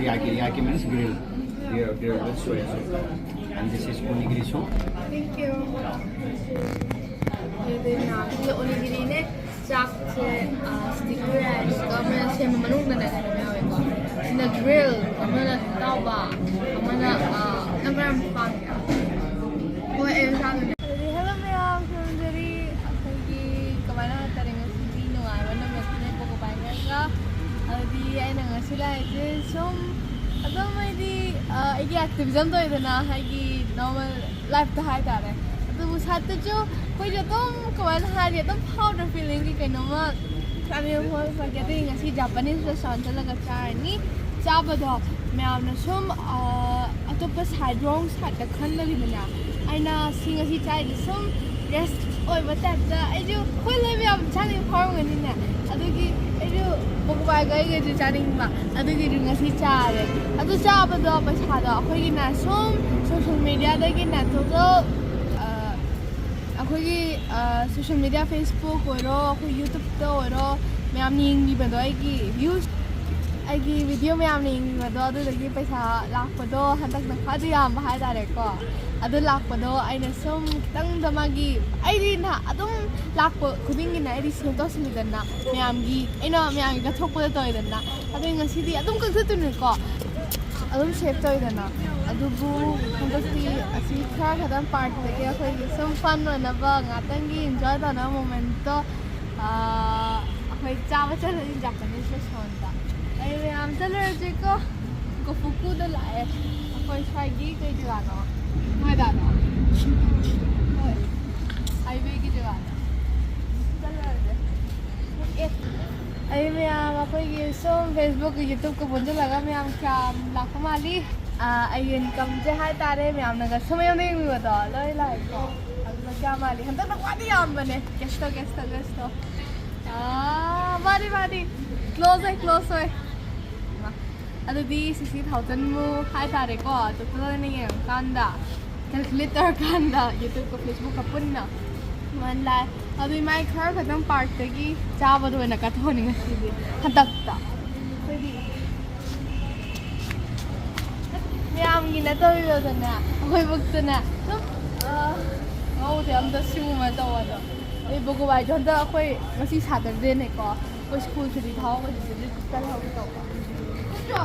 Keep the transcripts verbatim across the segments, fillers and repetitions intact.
Yakimeans grill. Grill, grill with soya sauce. And this is onigiri soup. Thank you. ꯑꯗꯨꯗꯤ ꯃꯌꯥꯝꯁꯤꯗ ꯑꯣꯅꯤꯒꯤꯔꯤꯅꯦ, ꯆꯥꯛꯁꯦ, ꯑ, sticky rice ꯀ ꯑꯃꯅ ꯁꯦꯝꯕ ꯃꯅꯨꯡꯗꯅꯦ ꯀꯩꯅꯣ ꯌꯥꯎꯋꯦꯀꯣ꯫ ꯁꯤꯅ grill, ꯑꯃꯅ ꯑꯇꯥꯎꯕ, ꯑꯃꯅ, ꯑ, ꯅꯪ ꯀꯔꯝꯕ ꯄꯥꯝꯒꯦ? ꯍꯣꯏ, ꯑꯩ ꯃꯁꯥꯗꯨꯅꯦ꯫ ꯑꯗꯨꯗꯤ hello ꯃꯌꯥꯝ, ꯈꯨꯔꯨꯝꯖꯔꯤ꯫ ꯑꯩꯈꯣꯏꯒꯤ ꯀꯃꯥꯏꯅ ꯍꯥꯏꯇꯥꯔꯦ, ꯉꯁꯤꯗꯤ ꯅꯨꯡꯉꯥꯏꯕ ꯅꯨꯃꯤꯠꯅꯦ ꯄꯣꯀꯣ ꯄꯥꯏꯅꯔꯒ꯫ ꯑꯗꯨꯗꯤ ꯑꯩꯅ ꯉꯁꯤ ꯂꯥꯛꯏꯁꯦ ꯁꯨꯝ ꯑꯗꯨꯝ ꯑꯩꯗꯤ, ꯑ, ꯑꯩꯒꯤ activism ꯇꯧꯋꯤꯗꯅ, ꯑꯩꯒꯤ normal life ꯇ ꯍꯥꯏꯇꯥꯔꯦ꯫ ꯑꯗꯨꯕꯨ side ꯇꯁꯨ ꯑꯩꯈꯣꯏꯁꯨ ꯑꯗꯨꯝ ꯀꯃꯥꯏꯅ ꯍꯥꯏꯅꯤ, ꯑꯗꯨꯝ ꯐꯥꯎꯗ꯭ꯔ feeling ꯀꯤ ꯀꯩꯅꯣꯝꯃ ꯆꯥꯅꯤꯡꯕ ꯐꯥꯎꯔꯛꯄꯒꯤ꯫ ꯑꯗꯨꯒꯤ ꯉꯁꯤ Japanese restaurant ꯆꯠꯂꯒ ꯆꯥꯔꯅꯤ꯫ ꯆꯥꯕꯗꯣ ꯃꯌꯥꯝꯅ ꯁꯨꯝ, ꯑ, ꯑꯇꯣꯞꯄ side, wrong side ꯇ ꯈꯟꯕꯒꯤꯗꯅꯦ, ꯑꯩꯅ ꯁꯤ ꯉꯁꯤ ꯆꯥꯏꯁꯦ ꯁꯨꯝ rest ꯑꯣꯏꯕ type ꯇ꯫ ꯑꯩꯁꯨ ꯑꯩꯈꯣꯏ ꯂꯣꯏ ꯃꯌꯥꯝ ꯆꯥꯅꯤꯡꯕ ꯐꯥꯎꯔꯝꯒꯅꯤꯅꯦ꯫ ꯑꯗꯨꯒꯤ ꯑꯩꯁꯨ ꯄꯣꯀꯣ ꯄꯥꯏꯒ ꯑꯩꯒꯁꯨ ꯆꯥꯅꯤꯡꯕ꯫ ꯑꯗꯨꯒꯤꯗꯨ ꯉꯁꯤ ꯆꯥꯔꯦ꯫ ꯑꯗꯨ ꯆꯥꯕꯗꯣ ꯄꯩꯁꯥꯗꯣ ꯑꯩꯈꯣꯏꯒꯤꯅ ꯁꯨꯝ social media ꯗꯒꯤꯅ total, ꯑ, ꯑꯩꯈꯣꯏꯒꯤ, ꯑ, social media, Facebook ꯑꯣꯏꯔꯣ, ꯑꯩꯈꯣꯏ YouTube ꯇ ꯑꯣꯏꯔꯣ, ꯃꯌꯥꯝ ꯌꯦꯡꯕꯤꯕꯗꯣ, ꯑꯩꯒꯤ views, ꯑꯩꯒꯤ video ꯃꯌꯥꯝꯅ ꯌꯦꯡꯕꯤꯕꯗꯣ, ꯑꯗꯨꯗꯒꯤ ꯄꯩꯁꯥ ꯂꯥꯛꯄꯗꯣ ꯍꯟꯗꯛꯅ ꯈ꯭ꯋꯥꯏꯗꯒꯤ ꯌꯥꯝꯕ ꯍꯥꯏꯇꯥꯔꯦꯀꯣ꯫ ꯑꯗꯨ ꯂꯥꯛꯄꯗꯣ ꯑꯩꯅ ꯁꯨꯝ ꯈꯤꯇꯪꯗ ꯃꯥꯒꯤ, ꯑꯩꯗꯤ ꯅꯍꯥꯟ ꯑꯗꯨꯝ ꯂꯥꯛꯄ ꯈꯨꯗꯤꯡꯒꯤꯅꯦ ꯑꯩꯗꯤ save ꯇꯧꯁꯤꯜꯂꯤꯗꯅ, ꯃꯌꯥꯝꯒꯤ, ꯑꯩꯅ ꯃꯌꯥꯝꯒꯤ ꯀꯠꯊꯣꯛꯄꯗ ꯇꯧꯋꯤꯗꯅ꯫ ꯑꯗꯨ ꯉꯁꯤꯗꯤ ꯑꯗꯨꯝ ꯀꯛꯊꯠꯇꯣꯏꯅꯤꯀꯣ, ꯑꯗꯨꯝ save ꯇꯧꯋꯤꯗꯅ꯫ ꯑꯗꯨꯕꯨ ꯍꯟꯗꯛꯇꯤ ꯑꯁꯤ ꯈꯔ ꯈꯛꯇꯪ part ꯇꯒꯤ ꯑꯩꯈꯣꯏꯒꯤ ꯁꯨꯝ fun ꯑꯣꯏꯅꯕ, ꯉꯥꯛꯇꯪꯒꯤ enjoy ꯇꯧꯅꯕ moment ꯇꯣ, ꯑꯥ, ꯑꯩꯈꯣꯏ ꯆꯥꯕ ꯆꯠꯂꯅꯤ Japanese restaurant ꯇ꯫ ꯑꯩ ꯃꯌꯥꯝ ꯆꯠꯂꯨꯔꯁꯤꯀꯣ꯫ ꯒꯣꯐꯨꯀꯨꯗ ꯂꯥꯛꯑꯦ꯫ ꯑꯩꯈꯣꯏ ꯁ꯭ꯋꯥꯏꯒꯤ ꯀꯩ ꯖꯒꯥꯅꯣ? ꯅꯣꯏꯗꯥꯅꯣ? ꯍꯣꯏ꯫ Highway ꯒꯤ ꯖꯒꯥꯗ꯫ ꯆꯠꯂꯨꯔꯁꯦ꯫ ꯑꯦ, ꯑꯩ ꯃꯌꯥꯝ ꯑꯩꯈꯣꯏꯒꯤ ꯁꯨꯝ Facebook ꯀ YouTube ꯀ ꯄꯨꯟꯁꯤꯜꯂꯒ ꯃꯌꯥꯝ ꯀꯌꯥꯝ ꯂꯥꯛꯄ ꯃꯥꯜꯂꯤ? ꯑꯥ, ꯑꯩꯒꯤ income ꯁꯦ ꯍꯥꯏꯇꯥꯔꯦ, ꯃꯌꯥꯝꯅꯒ ꯁꯨꯝ ꯌꯦꯡꯅꯤꯡꯕꯗꯣ ꯂꯣꯏ ꯂꯥꯛꯑꯦꯀꯣ꯫ ꯑꯗꯨꯒ ꯀꯌꯥ ꯃꯥꯜꯂꯤ? ꯍꯟꯗꯛꯅ ꯈ꯭ꯋꯥꯏꯗꯒꯤ ꯌꯥꯝꯕꯅꯦ꯫ Guess ꯇꯧ, guess ꯇꯧ, guess ꯇꯧ꯫ ꯑꯥ, ꯃꯥꯅꯤ, ꯃꯥꯅꯤ꯫ Close ꯑꯣꯏ, close ꯑꯣꯏ꯫ ꯑꯗꯨꯗꯤ sixty thousand ꯃꯨꯛ ꯍꯥꯏꯇꯥꯔꯦꯀꯣ, total ꯑꯣꯏꯅ ꯌꯦꯡꯉꯀꯥꯟꯗ, calculate ꯇꯧꯔꯀꯥꯟꯗ, YouTube ꯀ Facebook ꯀ ꯄꯨꯟꯅ ꯑꯗꯨꯃꯥꯏꯅ ꯂꯥꯛꯑꯦ꯫ ꯑꯗꯨ ꯏꯃꯥꯏ ꯈꯔ ꯈꯛꯇꯪ part ꯇꯒꯤ ꯆꯥꯕꯗ ꯑꯣꯏꯅ ꯀꯠꯊꯣꯛꯍꯟꯅꯤꯡꯉꯦ ꯁꯤꯗꯤ ꯍꯟꯗꯛꯇ꯫ ꯑꯩꯈꯣꯏꯗꯤ ꯌꯥꯝꯒꯤ ꯅꯠꯇꯕꯤꯗꯅꯦ, ꯑꯩꯈꯣꯏ ꯕꯨꯛꯇꯅꯦ ꯑꯗꯨꯝ, ꯑ, ꯉꯧꯁꯦ ꯑꯝꯇ ꯁꯤꯒꯨꯝꯕ ꯇꯧꯕꯗꯣ꯫ ꯑꯩ ꯕꯒꯨꯕꯥꯏꯗꯣ ꯍꯟꯗꯛ ꯑꯩꯈꯣꯏ ꯉꯁꯤ ꯁꯥꯇꯔꯗꯦꯅꯦꯀꯣ, ꯑꯩꯈꯣꯏ ꯁ꯭ꯀꯨꯜ ꯁꯨꯇꯤ ꯊꯥꯍꯧꯕꯁꯤꯗ ꯆꯠꯍꯧꯒꯦ ꯇꯧꯕ꯫ ꯅꯠꯇ꯭ꯔꯣ?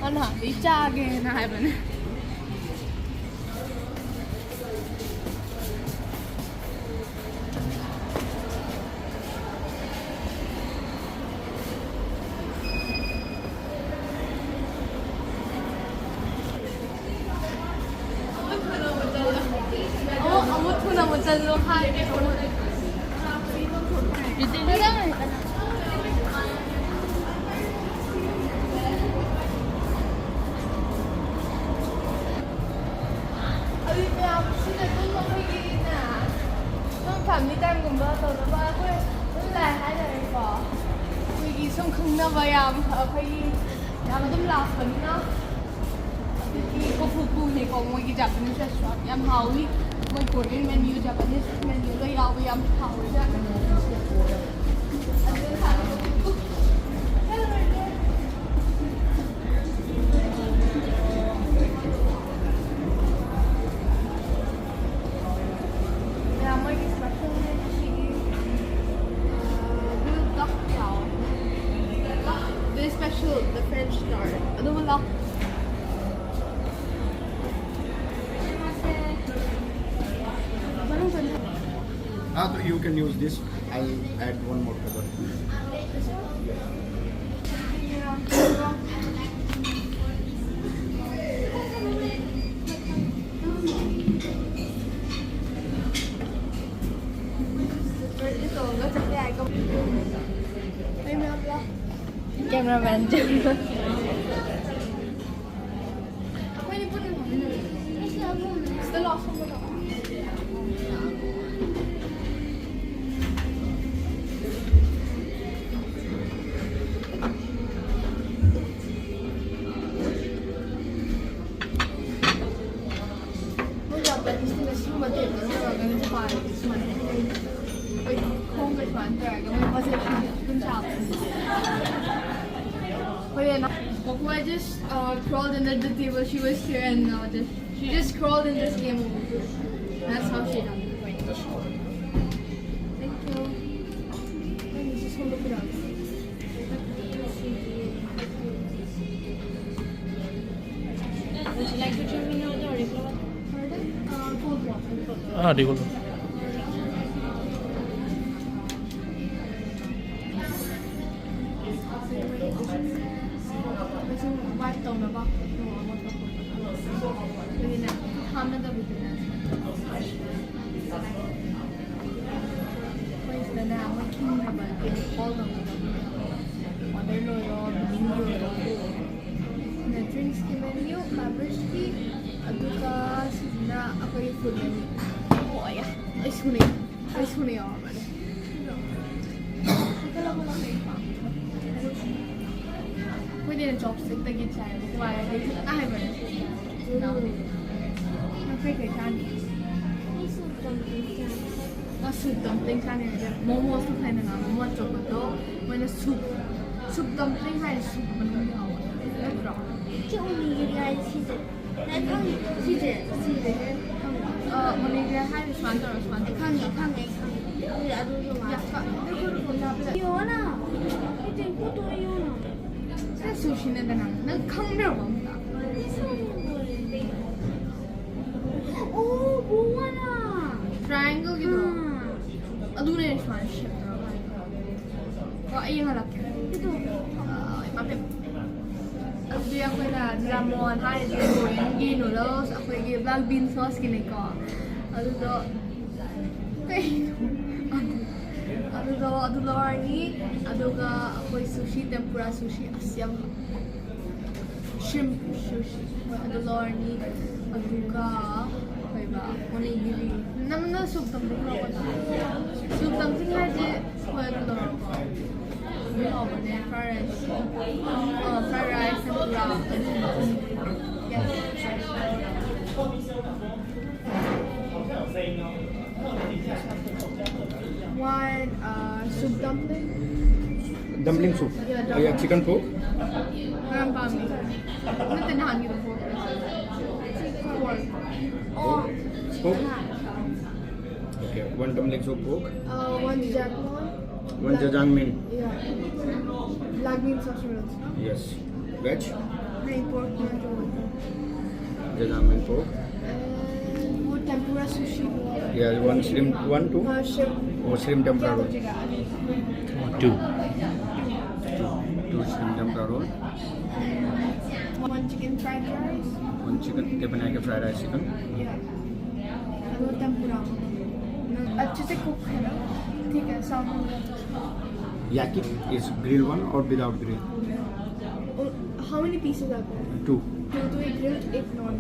ꯃꯥ ꯅꯍꯥꯟꯗꯩ ꯆꯥꯒꯦꯅ ꯍꯥꯏꯕꯅꯦ꯫ ꯑꯃꯨꯛ ꯊꯨꯅ ꯃꯨꯠꯆꯜꯂꯣ ꯍꯥꯏꯒꯦ꯫ ꯑꯗꯨ ꯃꯌꯥꯝ ꯁꯤꯗ ꯑꯗꯨꯝ ꯑꯩꯈꯣꯏꯒꯤꯅꯦ, ꯁꯨꯝ ꯐꯦꯃꯤꯂꯤ ꯇꯥꯏꯝꯒꯨꯝꯕ ꯇꯧꯅꯕ ꯑꯩꯈꯣꯏ ꯑꯗꯨꯝ ꯂꯥꯛꯑꯦ ꯍꯥꯏꯇꯥꯔꯦꯀꯣ꯫ ꯑꯩꯈꯣꯏꯒꯤ ꯁꯨꯝ ꯈꯪꯅꯕ ꯌꯥꯝ, ꯑꯩꯈꯣꯏꯒꯤ ꯌꯥꯝ ꯑꯗꯨꯝ ꯂꯥꯛꯄꯅꯤꯅ꯫ ꯑꯗꯨꯒꯤ ꯀꯣꯐꯨ ꯄꯨꯅꯦꯀꯣ, ꯃꯣꯏꯒꯤ Japanese restaurant ꯌꯥꯝ ꯍꯥꯎꯏ꯫ ꯃꯣꯏ Korean menu, Japanese menu ꯂꯣꯏ ꯌꯥꯎꯕ ꯌꯥꯝ ꯍꯥꯎꯋꯦ꯫ ꯑꯗꯨ ꯌꯥ, ꯃꯣꯏꯒꯤ special ꯅꯦ ꯉꯁꯤꯒꯤ, ꯑ, grilled duck ꯌꯥꯎꯋꯦ꯫ This special, the French style꯫ ꯑꯗꯨꯃ ꯂꯥꯎ꯫ ꯃꯅꯨꯡ ꯆꯪ- Ah, so you can use this. I'll add one more cover. Cameraman. ꯑꯩꯈꯣꯏꯅꯤ ꯄꯨꯟꯅ ꯐꯝꯃꯤꯟꯅꯔꯁꯦ꯫ ꯁꯤꯗ ꯂꯥꯛꯑꯣ, ꯁꯣꯝꯗ ꯂꯥꯛꯑꯣ꯫ ꯃꯣꯏ Japaneseꯇꯅ ꯁꯤꯒꯨꯝꯕ table ꯇꯧꯔꯒ ꯅꯨꯄꯥ ꯁꯨꯃꯥꯏꯅ ꯂꯩ꯫ ꯑꯩꯈꯣꯏ ꯈꯣꯡꯒ ꯁꯨꯃꯥꯏꯅ ꯇꯧꯔꯒ ꯃꯣꯏ ꯄꯣꯠꯁꯦ ꯁꯨꯝ ꯁꯥꯕ꯫ ꯍꯣꯔꯦꯟ ꯀꯣꯛ So I just uh, crawled under the table. She was here and uh, just, she just crawled and just came over. That's how she done it. Thank you. Let me just hold up it up. Would you like to drink mineral water or regular water? Pardon? Uh, cold water. Ah, regular. Wipe ꯇꯧꯅꯕ ꯑꯗꯨꯒ ꯑꯃꯣꯠꯄ ꯈꯣꯠꯄ ꯑꯗꯨꯒꯤꯅꯦ ꯍꯥꯝꯅꯗꯕꯤꯗꯅꯦ ꯑꯩꯈꯣꯏ ꯁꯤꯗꯅꯦ ꯑꯃ ꯈꯤꯡꯅꯕ call ꯇꯧꯅꯕ order ꯂꯣꯏꯔꯣ billing ꯂꯣꯏꯔꯣ ꯑꯗꯨꯒ drinks ꯀꯤ menu, beverage ꯀꯤ ꯑꯗꯨꯒ ꯁꯤꯁꯤꯅ ꯑꯩꯈꯣꯏꯒꯤ food menu. ꯍꯣꯏ, ꯂꯣꯏ ꯁꯨꯅ ꯂꯣꯏ ꯁꯨꯅ ꯌꯥꯎꯔꯕꯅꯦ. ꯑꯩꯈꯣꯏꯗꯤ chopstick ꯇꯒꯤ ꯆꯥꯏꯌꯦꯕꯀꯣ, ꯋꯥꯏꯔꯗꯤ ꯐꯖꯅ ꯍꯥꯏꯕꯅꯦ. ꯅꯪ ꯀꯩꯀꯩ ꯆꯥꯅꯤ? ꯅꯪ soup dumpling ꯆꯥꯅꯤ ꯍꯥꯏꯗꯤ momo ꯁꯨ ꯐꯩꯅ ꯉꯥ momo ꯑꯆꯧꯕꯗꯣ ꯃꯣꯏꯅ soup, soup dumpling ꯍꯥꯏ soup ꯃꯅꯨꯡꯗ ꯌꯥꯎꯕ ꯅꯠꯇ꯭ꯔꯣ? ꯁꯤ onigiri ꯍꯥꯏ ꯁꯤꯁꯦ. ꯅꯪ ꯈꯪꯉꯤ? ꯁꯤꯁꯦ. ꯁꯤꯁꯦ. ꯑ, onigiri ꯍꯥꯏꯔꯤ ꯁꯨꯃꯥꯏꯅ ꯇꯧꯔ ꯁꯨꯃꯥꯏꯅ ꯇꯧꯔ. ꯈꯪꯉꯤ, ꯈꯪꯉꯤ, ꯈꯪꯉꯤ. ꯑꯗꯨ, ꯑꯗꯨꯁꯨ ꯉꯥ. ꯌꯥꯛꯄ. ꯑꯗꯨ ꯈꯨꯔꯨ ꯈꯨꯔꯨ ꯍꯥꯞꯄꯗ. ꯌꯣꯅꯥ. ꯏꯇꯦꯡ ꯄꯣꯠꯇꯣ ꯌꯣꯅꯥ. ꯁꯤ ꯁꯨꯁꯤꯅꯦꯗꯅ ꯅꯪ ꯈꯪꯗ꯭ꯔꯕ ꯑꯝꯇ? ꯑꯣ, ꯕꯣꯋꯥꯅ. Triangle ꯒꯤꯗꯣ. ꯑꯗꯨꯅꯦ ꯁꯨꯃꯥꯏꯅ shape ꯇꯧꯔꯒ ꯍꯥꯏꯗꯣ. ꯀꯣ, ꯑꯩ ꯌꯦꯡꯍꯜꯂꯛꯀꯦ. ꯑ, ꯏꯃꯥ ꯄꯦꯝꯃ. ꯑꯗꯨꯗꯤ ꯑꯩꯈꯣꯏꯅ ꯖꯥꯃꯣꯟ ꯍꯥꯏꯔꯤꯁꯦ Korean ꯒꯤ noodles, ꯑꯩꯈꯣꯏꯒꯤ black bean sauce ꯀꯤꯅꯦꯀꯣ. ꯑꯗꯨꯗꯣ ꯀꯩꯅꯣ? ꯑꯗꯨꯗꯣ ꯑꯗꯨ ꯂꯧꯔꯅꯤ. ꯑꯗꯨꯒ ꯑꯩꯈꯣꯏ sushi, tempura sushi, ꯑꯁ ꯌꯥꯝ shrimp sushi, ꯍꯣꯏ, ꯑꯗꯨ ꯂꯧꯔꯅꯤ. ꯑꯗꯨꯒ ꯀꯩꯕ, onigiri. ꯅꯪꯅ soup dumpling ꯂꯧꯒꯗ꯭ꯔꯥ? Soup dumpling ꯍꯥꯏꯗꯤ ꯍꯣꯏ ꯑꯗꯨ ꯂꯧꯔꯣꯀꯣ. ꯑꯗꯨ ꯍꯥꯎꯕꯅꯦ, fried rice. ꯑ, fried rice, tempura, ꯑꯗꯨꯒꯨꯝꯕ. Yes. One uh, soup dumpling. Dumpling soup. Yeah, Oh, yeah, chicken pork? ꯃꯌꯥꯝ ꯄꯥꯝꯃꯤ꯫ ꯅꯠꯇꯦ, ꯅꯍꯥꯟꯒꯤꯗꯣ pork꯫ Pork꯫ Oh. Pork? Okay, one dumpling soup pork. Uh, one jajangmyeon. One jajangmyeon. Yeah. Black bean sauce noodles. Yes. Veg? Plain pork, no tomato. Jajangmyeon pork. And वो tempura sushi roll. Yeah, one shrimp, one, two? हाँ, shrimp. Oh, shrimp tempura roll. Two. Two shrimp tempura roll. One chicken fried rice. One chicken, teppanyaki fried rice chicken. Yeah. वो tempura. अच्छे से cook है ना? ठीक है, samosa. Yaki is grilled one or without grill? और how many pieces are there? Two. दो तो एक grilled, एक non।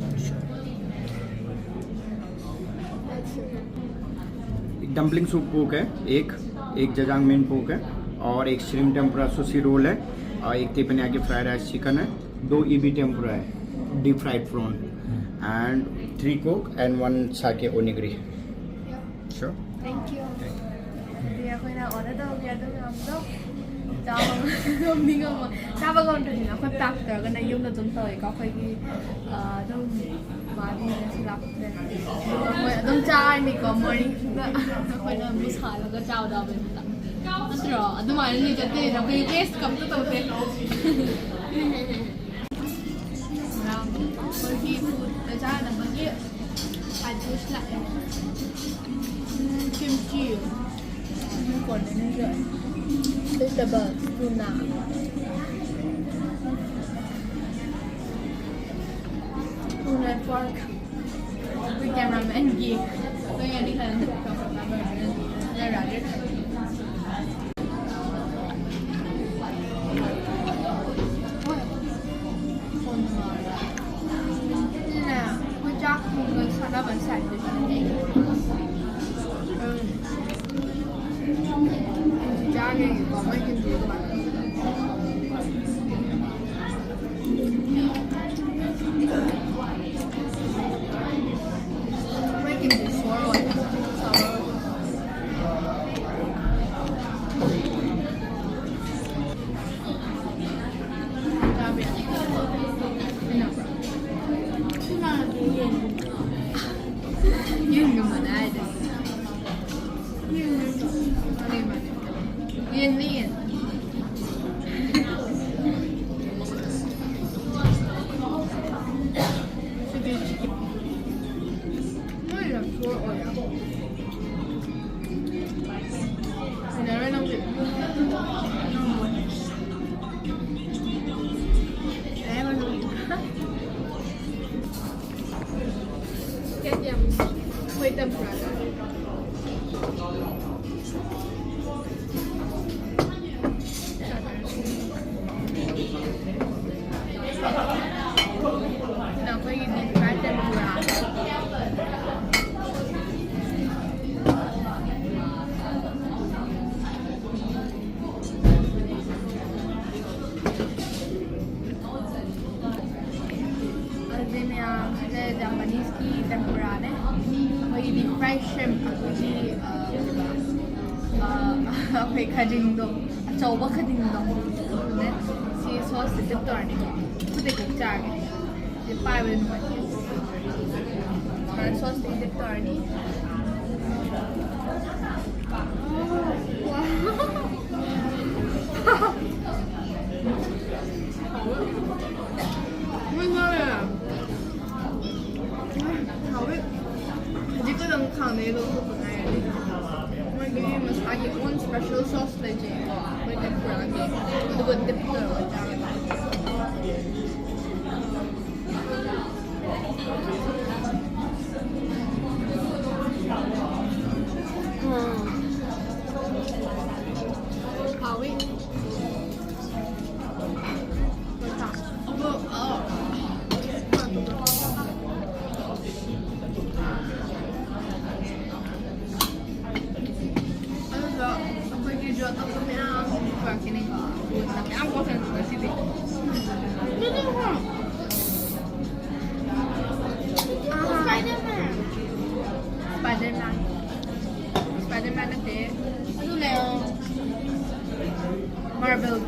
That's it. एक dumpling soup pork है, एक एक jajangmyeon pork है, और एक shrimp tempura sushi roll है, और एक teppanyaki fried rice chicken है, दो ebi tempura है, deep fried prawn, and three coke and one sake onigiri. Sure. Thank you. ꯑꯗꯨꯗꯤ ꯑꯩꯈꯣꯏꯅ order ꯇꯧꯔꯒꯦ ꯑꯗꯨ ꯃꯌꯥꯝꯗꯣ ꯆꯥꯕ ꯉꯝꯅꯤꯡꯉꯝꯃꯣ꯫ ꯆꯥꯕ ꯉꯝꯗ꯭ꯔꯗꯤꯅꯦ ꯑꯩꯈꯣꯏ pack ꯇꯧꯔꯒꯅ ꯌꯨꯝꯗ ꯑꯗꯨꯝ ꯇꯧꯋꯦꯀꯣ꯫ ꯑꯩꯈꯣꯏꯒꯤ, ꯑ, ꯑꯗꯨꯝ ꯃꯥꯗꯤ ꯉꯁꯤ ꯂꯥꯛꯄꯗ ꯑꯗꯨꯒ ꯃꯣꯏ ꯑꯗꯨꯝ ꯆꯥꯔꯅꯤꯀꯣ꯫ Morningꯗ ꯑꯩꯈꯣꯏꯅ ꯑꯃꯨꯛ ꯁꯥꯍꯜꯂꯒ ꯆꯥꯕꯗꯣ ꯑꯃꯨꯛꯇ ꯅꯠꯇ꯭ꯔꯣ? ꯑꯗꯨꯃꯥꯏꯅ ꯂꯩꯖꯗꯦ꯫ ꯑꯩꯈꯣꯏ waste ꯀꯝꯇ ꯇꯧꯗꯦ꯫ ꯉꯔꯥꯡ ꯑꯩꯈꯣꯏꯒꯤ foodꯇ ꯆꯥꯅꯕꯒꯤ side dish ꯂꯥꯛꯑꯦ꯫ ꯎꯝ, kimchi꯫ Um, ꯀꯣꯟꯅꯅꯤꯁꯨ꯫ Vegetables, tuna꯫ Tuna and pork꯫ ꯑꯩꯈꯣꯏ cameramanꯒꯤ ꯑꯩꯈꯣꯏ ꯑꯅꯤ ꯈꯛꯇꯪ ꯊꯣꯛꯄ cameraman꯫ ꯃꯌꯥꯝꯁꯤꯗ Japaneseꯀꯤ tempuraꯅꯦ꯫ ꯑꯩꯈꯣꯏꯒꯤꯗꯤ fried shrimp, ꯑꯩꯈꯣꯏꯒꯤ, ꯑ, ꯑ, ꯑꯩꯈꯣꯏ ꯈꯖꯤꯡꯗꯣ, ꯑꯆꯧꯕ ꯈꯖꯤꯡꯗꯣ, ꯑꯗꯨꯅꯦ꯫ ꯁꯤ sauceꯁꯦ dip ꯇꯧꯔꯅꯤ꯫ ꯈꯨꯗꯛꯇ ꯆꯥꯒꯦ꯫ ꯁꯤ ꯄꯥꯏꯕꯗ ꯅꯨꯡꯉꯥꯏꯇꯦ꯫ ꯁꯨꯃꯥꯏꯅ sauceꯇ dip ꯇꯧꯔꯅꯤ꯫ ꯃꯣꯏ ꯉꯥꯎꯔꯦ꯫ ꯍꯥꯎꯋꯦ꯫ ꯍꯧꯖꯤꯛ ꯈꯛꯇꯪ ꯈꯥꯡꯗꯒꯤ ꯂꯧꯊꯣꯛꯄ ꯉꯥꯏꯔꯤ꯫ ꯃꯣꯏꯒꯤ ꯃꯁꯥꯒꯤ own special sauce ꯂꯩꯖꯩꯀꯣ꯫ ꯑꯩꯈꯣꯏ tempuraꯒꯤ꯫ ꯑꯗꯨꯒ dip ꯇꯧꯔꯒ ꯆꯥꯒꯗꯕ꯫ ꯎꯝ꯫ ꯍꯥꯎꯋꯤ꯫ ꯑꯗꯨꯒ ꯑꯩꯈꯣꯏꯒꯤꯁꯨ ꯑꯇꯣꯞꯄ ꯃꯌꯥꯝ ꯄꯨꯔꯛꯈꯤꯅꯤꯀꯣ꯫ ꯃꯌꯥꯝ ꯄꯨꯔꯛꯈꯤꯅꯤ ꯉꯁꯤꯗꯤ꯫ ꯑꯗꯨꯗꯤ ꯍꯣꯏ꯫ Spider-Man꯫ Spider-Man꯫ Spider-Man ꯅꯠꯇꯦ꯫ ꯑꯗꯨꯅꯦ꯫ Marvel꯫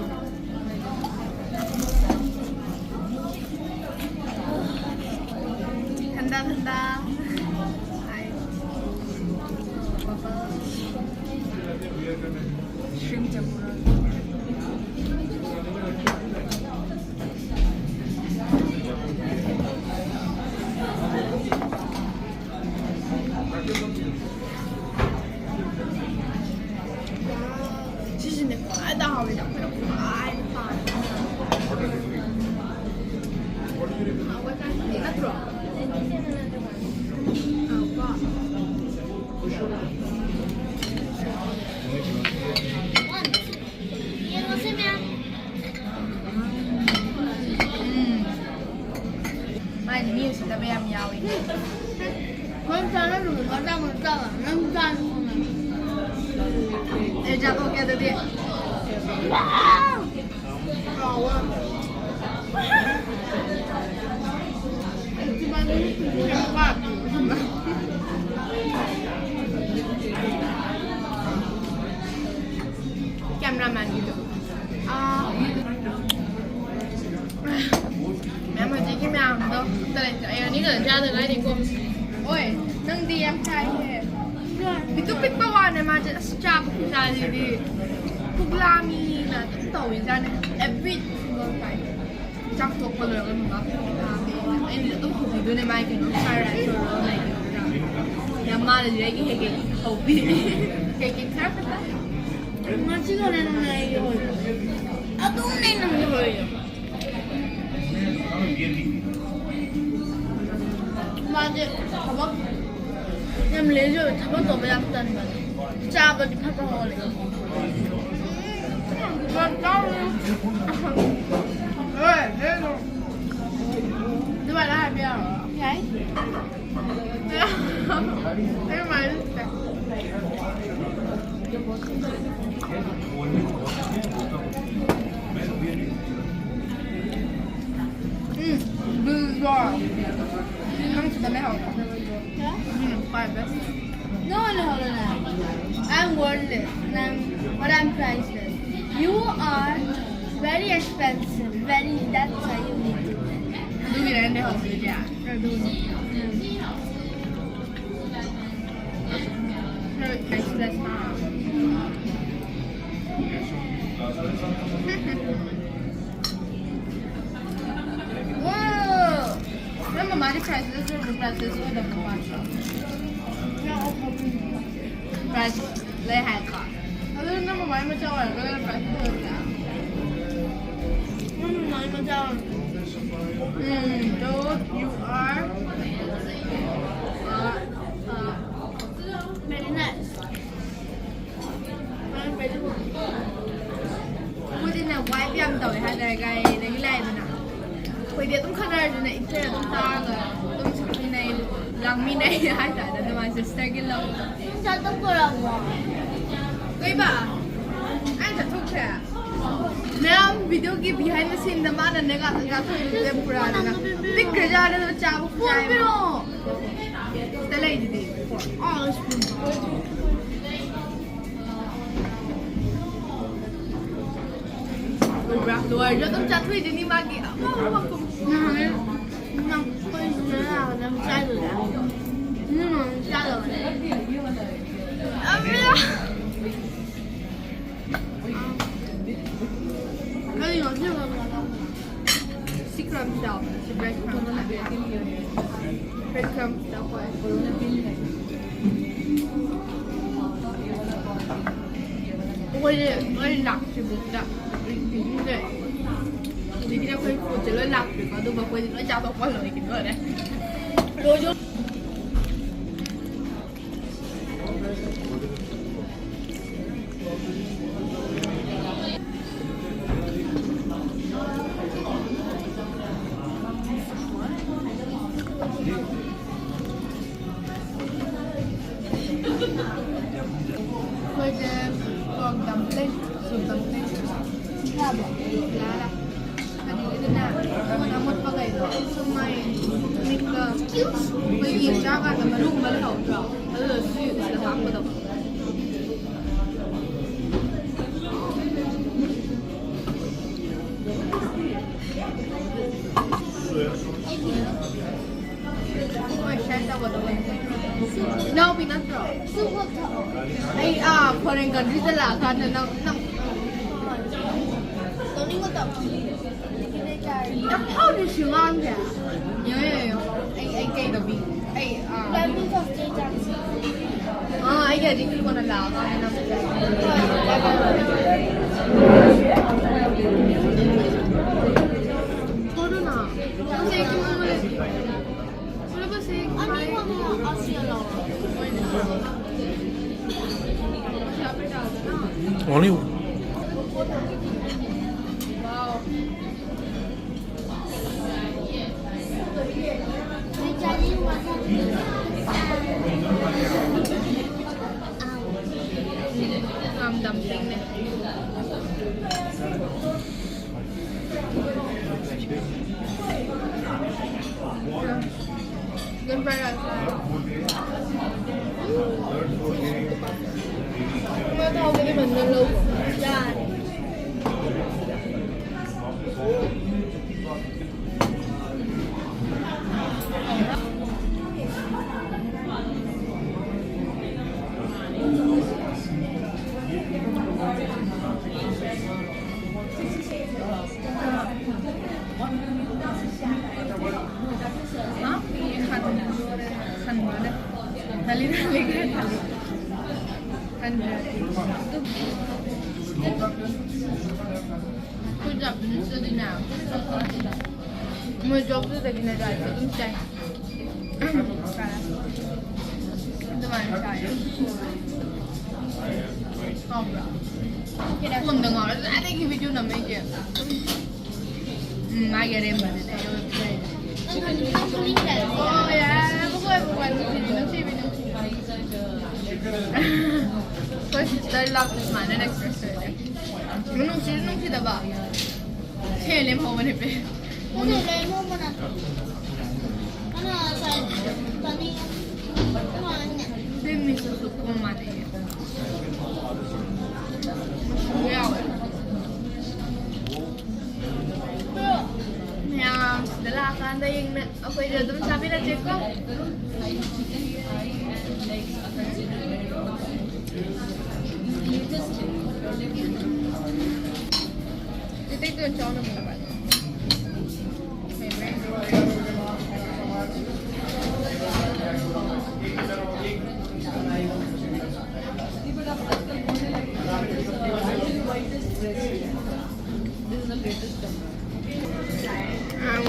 ꯊꯟꯗꯥ ꯊꯟꯗꯥ꯫ Shrimp tempura꯫ ꯁꯤꯁꯤꯅꯦ ꯈ꯭ꯋꯥꯏꯗ ꯍꯥꯎꯋꯤꯗ, ꯑꯩꯈꯣꯏꯅ ꯈ꯭ꯋꯥꯏꯗ ꯄꯥꯝꯕ꯫ ꯍꯥꯎꯕ ꯆꯥꯅꯤꯡꯉꯤ ꯅꯠꯇ꯭ꯔꯣ? ꯍꯥꯎꯀꯣ꯫ ꯎꯝ꯫ ꯃꯥꯏꯗꯤ ꯃꯤ ꯎꯁꯤꯠꯇꯕ ꯌꯥꯝ ꯌꯥꯎꯋꯤ꯫ ꯅꯪ ꯆꯥꯅꯕꯗꯣ ꯃꯆꯥ ꯃꯆꯥ ꯅꯪ ꯆꯥꯅꯤ꯫ ꯑꯩ ꯆꯥꯊꯣꯛꯀꯦ ꯑꯗꯨꯗꯤ꯫ ꯍꯥꯎꯋꯦ꯫ ꯀꯦꯃꯦꯔꯥꯃꯦꯟꯒꯤꯗꯣ꯫ ꯑꯥ꯫ ꯃꯌꯥꯝ ꯍꯧꯖꯤꯛꯀꯤ ꯃꯌꯥꯝꯗꯣ ꯑꯝꯇ ꯂꯩꯇ꯭ꯔꯦ꯫ ꯑꯩ ꯑꯅꯤꯈꯛ ꯆꯥꯗ ꯉꯥꯏꯔꯤꯀꯣ꯫ ꯑꯣꯏ, ꯅꯪꯗꯤ ꯌꯥꯝ ꯆꯥꯏꯍꯦ꯫ ꯄꯤꯛꯇꯨ ꯄꯤꯛꯄ ꯋꯥꯅꯦ ꯃꯥꯁꯦ꯫ ꯑꯁ, ꯆꯥꯕ ꯈꯨꯆꯥꯁꯤꯗꯤ ꯄꯨꯛꯂꯥꯝꯃꯤꯅ ꯑꯗꯨꯝ ꯇꯧꯔꯤꯖꯥꯠꯅꯦ꯫ Every single time꯫ ꯆꯥꯛ ꯇꯣꯛꯄ ꯂꯣꯏꯔꯒ ꯃꯃꯥ ꯄꯨꯛ ꯂꯥꯝꯃꯦ꯫ ꯑꯩꯅ ꯑꯗꯨꯝ ꯍꯧꯕꯤꯗꯣꯏꯅꯦ ꯃꯥꯏ ꯀꯩꯅꯣ fried rice ꯑꯣꯏꯔꯣ, ꯃꯦꯒꯤ ꯑꯣꯏꯔꯣ꯫ ꯌꯥꯝ ꯃꯥꯅꯁꯨ ꯑꯩꯒꯤ ꯍꯦꯛ ꯍꯦꯛ ꯍꯧꯕꯤ꯫ ꯀꯩ ꯀꯩ ꯈꯔ ꯈꯛꯇ꯫ ꯉꯁꯤꯒꯅꯦ ꯅꯪꯅ ꯑꯩꯒꯤ ꯑꯣꯏꯕ꯫ ꯑꯗꯨꯝꯅꯦ ꯅꯪꯒꯤ ꯑꯣꯏꯔꯤꯗꯣ꯫ ꯃꯥꯁꯦ ꯊꯕꯛ ꯌꯥꯝ lazy ꯑꯣꯏ, ꯊꯕꯛ ꯇꯧꯕ ꯌꯥꯝ ꯇꯟꯕꯅꯦ꯫ ꯆꯥꯕꯗꯤ ꯐꯠ ꯐꯠ ꯍꯧꯒꯠꯂꯦ꯫ ꯑꯗꯨꯃꯥꯏꯅ ꯍꯥꯏꯕ ꯌꯥꯔꯣ? ꯌꯥꯏ꯫ ꯑꯩ ꯃꯥꯏꯗ ꯆꯠꯀꯦ꯫ ꯎꯝ, ꯕꯤꯜꯗꯣ꯫ ꯅꯪ ꯁꯤꯗ ꯂꯩꯍꯧꯔꯣ꯫ ꯎꯝ, ꯄꯥꯏꯕ꯫ No, no, no, no. I'm worthless. And I'm, but I'm priceless. You are very expensive. Very, that's why you need to win. ꯑꯗꯨꯒꯤꯔ ꯑꯩꯅ ꯂꯩꯍꯧꯔꯤꯁꯦ? ꯑꯗꯨꯅꯤ꯫ ꯎꯝ꯫ Wow! ꯅꯪ ꯃꯃꯥꯗꯤ priceless ꯑꯣꯏꯕ꯭ꯔꯣ? Priceless ꯑꯣꯏꯗꯕ ꯃꯃꯥꯗꯤ? Priceless ꯂꯩ ꯍꯥꯏꯀꯣ? ꯑꯗꯨ ꯅꯪ ꯃꯃꯥꯏ ꯃꯆꯥ ꯑꯣꯏꯔꯒ ꯅꯪ priceless ꯑꯣꯏꯕ꯭ꯔꯥ? ꯅꯪ ꯃꯃꯥꯏ ꯃꯆꯥ ꯑꯣꯏꯔꯒ꯫ ꯎꯝ, so you are, uh, uh, very nice. ꯑꯩꯈꯣꯏꯗꯤꯅꯦ, wife ꯌꯥꯝ ꯇꯧꯋꯦ ꯍꯥꯏꯇꯥꯔꯦ, ꯒꯥꯔꯤꯗꯒꯤ ꯂꯥꯛꯑꯦꯗꯅ꯫ ꯑꯩꯈꯣꯏꯗꯤ ꯑꯗꯨꯝ ꯈꯠꯅꯔꯁꯨꯅꯦ, ꯏꯁꯩ ꯑꯗꯨꯝ ꯇꯥꯔꯒ ꯑꯗꯨꯝ ꯁꯛꯃꯤꯟꯅꯩ, ꯂꯥꯡꯃꯤꯟꯅꯩ ꯍꯥꯏꯇꯥꯔꯦ, ꯑꯗꯨꯃꯥꯏꯅ sisterꯒꯤ love꯫ ꯅꯪ ꯆꯥꯛ ꯇꯣꯛꯇꯣꯔꯕꯣ? ꯀꯩꯕ? ꯑꯩ ꯆꯠꯊꯣꯛꯈ꯭ꯔꯦ? ꯃꯌꯥꯝ, video ꯒꯤ behind the scene ꯗ ꯃꯥꯅꯅꯦ ꯉꯥ-, ꯉꯥꯊꯣꯛꯏꯕ tempura ꯗꯨꯅ꯫ ꯄꯤꯛꯈ꯭ꯔꯖꯥꯠꯅꯦ ꯑꯗꯣ ꯆꯥꯕ ꯈꯨꯌꯥꯏ ꯑꯃ꯫ ꯁꯤꯗ ꯂꯩꯗꯨꯗꯤ꯫ ꯎꯕ꯭ꯔꯥ? ꯂꯣꯏꯔꯁꯨ ꯑꯗꯨꯝ ꯆꯥꯊꯣꯛꯏꯗꯨꯅꯤ ꯃꯥꯒꯤ ꯑꯃ ꯑꯃ ꯈꯨꯝ-, ꯅꯍꯥꯟ ꯅꯪ ꯑꯩꯈꯣꯏ ꯁꯤꯗ ꯂꯥꯛꯄꯗ ꯆꯥꯗꯣꯏꯔꯥ? ꯎꯝ, ꯆꯥꯗꯕꯅꯦ꯫ ꯑꯃ꯫ ꯀꯔꯤꯅꯣ ꯁꯤ ꯃꯃꯜꯗꯣ? ꯁꯤ crumbs ꯌꯥꯎꯕꯅꯦ, ꯁꯤ bread crumbs꯫ Bread crumbs ꯌꯥꯎꯕ꯫ ꯑꯩꯈꯣꯏꯁꯦ ꯂꯣꯏ ꯂꯥꯛꯇ꯭ꯔꯤꯕꯣꯛꯇ ꯄꯤꯕꯤꯗꯦ꯫ ꯍꯧꯖꯤꯛꯀꯤꯗꯤ ꯑꯩꯈꯣꯏ ꯄꯣꯠꯁꯦ ꯂꯣꯏ ꯂꯥꯛꯇ꯭ꯔꯤꯀꯣ, ꯑꯗꯨꯒ ꯑꯩꯈꯣꯏꯗꯤ ꯂꯣꯏ ꯆꯥꯊꯣꯛꯄ ꯂꯣꯏꯈꯤꯗꯣꯔꯦ꯫ ꯂꯣꯏꯗꯣ-, ꯑꯩꯈꯣꯏꯁꯦ pork dumpling, soup dumpling ꯆꯥꯕ꯫ ꯌꯥꯔꯦ꯫ ꯑꯗꯨꯒꯤꯗꯨꯅ ꯑꯃꯣꯠ ꯑꯃꯣꯠꯄꯈꯩꯗꯣ ꯁꯨꯝ ꯃꯥꯏ ꯃꯤꯠꯀ ꯑꯩꯈꯣꯏ ꯌꯦꯟ ꯆꯥꯀꯥꯟꯗ ꯃꯔꯨꯒꯨꯝꯕ ꯂꯩꯍꯧꯗ꯭ꯔꯣ? ꯑꯗꯨꯗꯣ ꯁꯤ ꯁꯤꯗ ꯍꯥꯞꯀꯗꯕ꯫ ꯍꯣꯏ, share ꯇꯧꯒꯗꯕꯅꯤ꯫ ꯏꯅꯥꯎꯄꯤ ꯅꯠꯇ꯭ꯔꯣ? ꯑꯩ, ꯑꯥ, foreign country ꯗ ꯂꯥꯛꯑꯀꯥꯟꯗ ꯅꯪ, ꯅꯪ ꯌꯥꯝ ꯐꯥꯎꯔꯤ ꯁꯤ ꯑꯉꯥꯡꯁꯦ꯫ ꯌꯦꯡꯉꯣ, ꯌꯦꯡꯉꯣ, ꯌꯦꯡꯉꯣ꯫ ꯑꯩ, ꯑꯩ ꯀꯩꯗꯧꯕꯤ? ꯑꯩ, ꯑꯥ, ꯑꯥ, ꯑꯩꯒꯤ ꯑꯗꯨꯒꯤ ꯀꯣꯟꯅ ꯂꯥꯛꯑꯀꯥꯟꯗ ꯅꯪ꯫ ꯀꯣꯟꯅ꯫ ꯉꯁꯤ ꯑꯩ ꯇꯨꯝꯅꯤꯡꯕ ꯂꯩꯇꯦ꯫ ꯄꯨꯂꯞ ꯑꯁꯤ ꯑꯅꯤ ꯈꯛꯅ ꯑꯁꯤ ꯂꯧꯔꯣ꯫ Only ꯌꯥꯝ ꯗꯝꯄ꯭ꯂꯤꯡꯅꯦ꯫ Chicken fried rice ꯆꯥꯔꯦ꯫ ꯏꯃꯥ ꯊꯥꯎꯒꯗꯤ ꯃꯟꯒꯟ ꯂꯧꯈꯣ꯫ ꯌꯥꯔꯦ꯫ ꯃꯣꯏ ꯖꯣꯕꯇꯨꯗꯒꯤꯅꯦ ꯗ꯭ꯔꯥꯏꯚꯔ ꯑꯗꯨꯝ ꯆꯥꯏ꯫ ꯑꯗꯨꯃꯥꯏꯅ ꯆꯥꯏ꯫ ꯍꯥꯎꯕ꯭ꯔꯥ? ꯐꯣꯟꯗ ꯉꯥꯎꯔ ꯀꯗꯥꯏꯗꯒꯤ ꯚꯤꯗꯤꯑꯣ ꯅꯝꯃꯛꯏꯒꯦ? ꯎꯝ, ꯃꯥꯒꯤ ꯑꯔꯦꯝꯕꯗꯨꯗꯤ ꯑꯩ ꯑꯣꯏꯕ ꯌꯥꯏ꯫ ꯑꯣ, ꯌꯥꯔꯦ, ꯌꯥꯔꯦ, ꯌꯥꯔꯦ, ꯃꯈꯣꯏ, ꯃꯈꯣꯏ, ꯅꯨꯡꯁꯤꯕꯤ, ꯅꯨꯡꯁꯤꯕꯤ, ꯅꯨꯡꯁꯤꯕꯤ꯫ ꯑꯩꯈꯣꯏ ꯁꯤꯁꯇꯔ ꯂꯥꯛꯄ ꯁꯨꯃꯥꯏꯅ ꯑꯦꯛꯁꯄ꯭ꯔꯦꯁ ꯇꯧꯋꯦ꯫ ꯅꯨꯡꯁꯤꯁꯨ ꯅꯨꯡꯁꯤꯗꯕ꯫ ꯁꯦ ꯂꯦꯝꯍꯧꯕꯅꯦ ꯄꯦ꯫ ꯁꯦ ꯂꯦꯝꯍꯧꯕ ꯅꯠꯇ꯭ꯔꯣ? ꯀꯅꯥ ꯉꯁꯥꯏ ꯆꯥꯅꯤꯡꯉꯦ? ꯀꯃꯥꯏꯅ? ꯁꯦ ꯃꯤꯁꯨ ꯁꯨꯛ ꯀꯨꯝ ꯃꯥꯟꯅꯩꯌꯦ꯫ ꯃꯆꯨ ꯌꯥꯎꯋꯦ꯫ ꯃꯌꯥꯝ ꯁꯤꯗ ꯂꯥꯛꯑꯀꯥꯟꯗ ꯌꯦꯡꯅ ꯑꯩꯈꯣꯏꯁꯨ ꯑꯗꯨꯝ ꯆꯥꯃꯤꯟꯅꯁꯦꯀꯣ꯫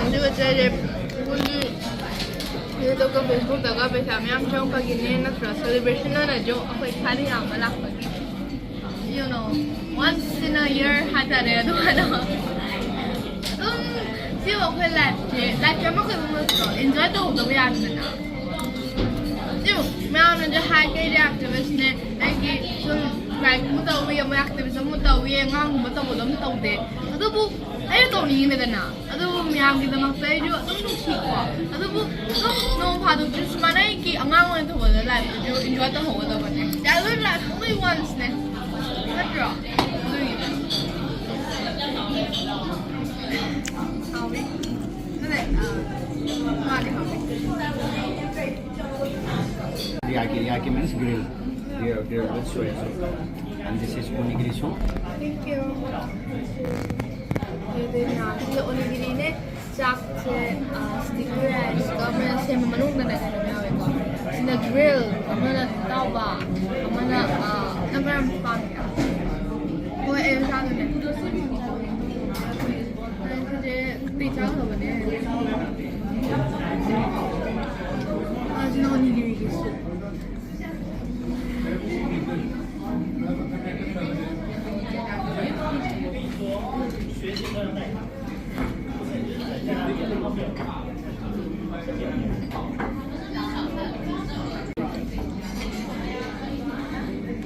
ꯑꯗꯨꯒ ꯆꯠꯂꯦ꯫ ꯑꯩꯈꯣꯏꯒꯤ ꯌꯨꯇ꯭ꯌꯨꯕꯇ, ꯐꯦꯁꯕꯨꯛꯇꯒ ꯄꯩꯁꯥ ꯃꯌꯥꯝ ꯆꯪꯉꯛꯄꯒꯤꯅꯦ ꯅꯠꯇ꯭ꯔꯥ? ꯁꯦꯂꯦꯕ꯭ꯔꯦꯁꯟ ꯑꯣꯏꯅꯁꯨ ꯑꯩꯈꯣꯏ ꯏꯁꯥꯅ ꯌꯥꯝꯕ ꯂꯥꯛꯄꯒꯤ, you know, once in a year ꯍꯥꯏꯇꯥꯔꯦ꯫ ꯑꯗꯨꯃꯥꯏꯅ ꯑꯗꯨꯝ ꯁꯤꯕꯨ ꯑꯩꯈꯣꯏ ꯂꯥꯏꯐꯁꯦ, ꯂꯥꯏꯐꯁꯦ ꯑꯃꯈꯛꯇꯪ ꯅꯠꯇ꯭ꯔꯣ? ꯏꯟꯖꯣꯏ ꯇꯧꯍꯧꯗꯕ ꯌꯥꯗꯦꯗꯅ꯫ ꯁꯤꯕꯨ ꯃꯌꯥꯝꯅꯁꯨ ꯍꯥꯏ, ꯀꯩ ꯔꯤꯌꯦꯛꯇꯤꯚꯤꯁꯅꯦ, ꯑꯩꯒꯤ ꯁꯨꯝ ꯂꯥꯏꯔꯤꯛ ꯑꯃ ꯇꯧꯋꯤ, ꯑꯃ ꯑꯦꯛꯇꯤꯚꯤꯁ ꯑꯃ ꯇꯧꯋꯤ, ꯑꯉꯥꯡꯒꯨꯝꯕ ꯇꯧꯕꯗꯣ ꯑꯃ ꯇꯧꯗꯦ꯫ ꯑꯗꯨꯕꯨ ꯑꯩꯅ ꯇꯧꯅꯤꯡꯉꯤꯗꯅ, ꯑꯗꯨꯕꯨ ꯃꯌꯥꯝꯒꯤꯗꯃꯛꯇ ꯑꯩꯁꯨ ꯑꯗꯨꯝ ꯅꯨꯡꯁꯤꯀꯣ꯫ ꯑꯗꯨꯕꯨ ꯑꯗꯨꯝ ꯅꯣꯡ ꯐꯥꯗꯣꯛꯇꯤ ꯁꯨꯃꯥꯏꯅ ꯑꯩꯒꯤ ꯑꯉꯥꯡ ꯑꯣꯏꯅ ꯊꯧꯕꯗ ꯂꯥꯏꯐꯇꯨꯁꯨ ꯏꯟꯖꯣꯏ ꯇꯧꯍꯧꯒꯗꯕꯅꯦ꯫ Childhood life only once ꯅꯦ, ꯅꯠꯇ꯭ꯔꯣ? ꯑꯗꯨꯒꯤꯅꯦ꯫ ꯍꯥꯎꯋꯦ꯫ ꯑꯗꯨꯅꯦ, ꯑ, ꯃꯥꯗꯤ ꯍꯥꯎꯋꯦ꯫ Teriyaki, teriyaki means grill. Grill, grill with soya sauce. And this is onigiri soup. Thank you. ꯑꯩꯈꯣꯏꯗꯤ ꯉꯥꯁꯤꯗ ꯑꯣꯅꯤꯒꯤꯔꯤꯅꯦ꯫ ꯆꯥꯛꯁꯦ, ꯑ, sticky rice ꯀ ꯑꯃꯅ ꯁꯦꯝꯕ ꯃꯅꯨꯡꯗꯅꯦ ꯀꯩꯅꯣ ꯌꯥꯎꯋꯦꯀꯣ꯫ ꯁꯤꯅ grill, ꯑꯃꯅ ꯑꯇꯥꯎꯕ, ꯑꯃꯅ, ꯑ, ꯅꯪ ꯀꯔꯝꯕ ꯄꯥꯝꯒꯦ? ꯍꯣꯏ, ꯑꯩ ꯃꯁꯥꯗꯨꯅꯦ꯫ ꯍꯧꯖꯤꯛ ꯀꯩ ꯆꯥꯈ꯭ꯔꯕꯅꯦ? ꯑ, ꯁꯤꯅ ꯑꯣꯅꯤꯒꯤꯔꯤꯒꯤ soup꯫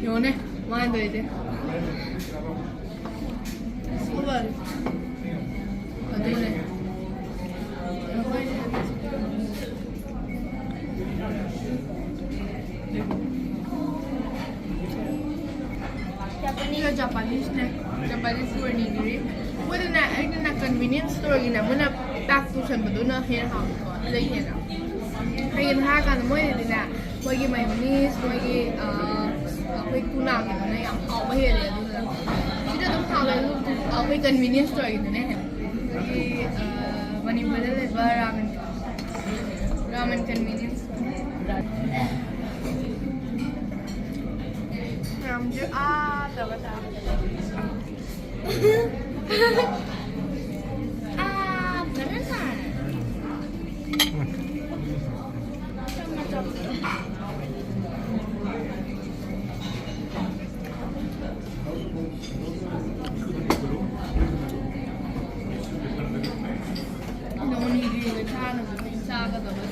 ꯌꯦꯡꯉꯣꯅꯦ, ꯃꯥꯅ ꯇꯧꯔꯤꯁꯦ꯫ ꯑꯗꯨꯅꯦ꯫ ꯁꯤꯒ Japaneseꯅꯦ꯫ Japanese ꯑꯣꯏꯅꯤꯡꯉꯤ꯫ ꯃꯣꯏꯗꯅꯦ, ꯑꯩꯗꯅ convenience storeꯒꯤꯅꯦ, ꯃꯣꯏꯅ pack ꯇꯧꯁꯟꯕꯗꯨꯅ ꯍꯦꯟꯅ ꯍꯥꯎꯋꯤꯀꯣ, ꯑꯗꯨꯗꯩ ꯍꯦꯟꯅ꯫ ꯀꯩꯒꯤꯅꯣ ꯍꯥꯏꯔꯀꯥꯟꯗ ꯃꯣꯏꯗꯗꯤꯅꯦ, ꯃꯣꯏꯒꯤ mayonnaise, ꯃꯣꯏꯒꯤ, ꯑ, ꯑꯩꯈꯣꯏ ꯇꯨꯅꯥꯒꯤꯗꯨꯅ ꯌꯥꯝ ꯍꯥꯎꯕ ꯍꯦꯜꯂꯦ꯫ ꯑꯗꯨꯅ ꯁꯤꯗ ꯑꯗꯨꯝ ꯍꯥꯎꯋꯦ, ꯑꯗꯨ ꯑꯩꯈꯣꯏ convenience storeꯒꯤꯗꯨꯅ ꯍꯦꯟꯅ꯫ ꯑꯗꯒꯤ, ꯑ, ꯃꯅꯤꯄꯨꯔꯗ ꯂꯩꯕ ramen, ramen convenience꯫ ꯃꯌꯥꯝꯁꯦ ꯑꯥ ꯇꯧꯔꯒ ꯆꯥꯕ꯫ ꯑꯥ, ꯐꯖꯅ ꯆꯥꯔꯦ꯫ ꯅꯣꯡ ꯅꯤꯅꯤꯒꯤ ꯆꯥꯅꯕ ꯆꯥꯒꯗꯕ꯫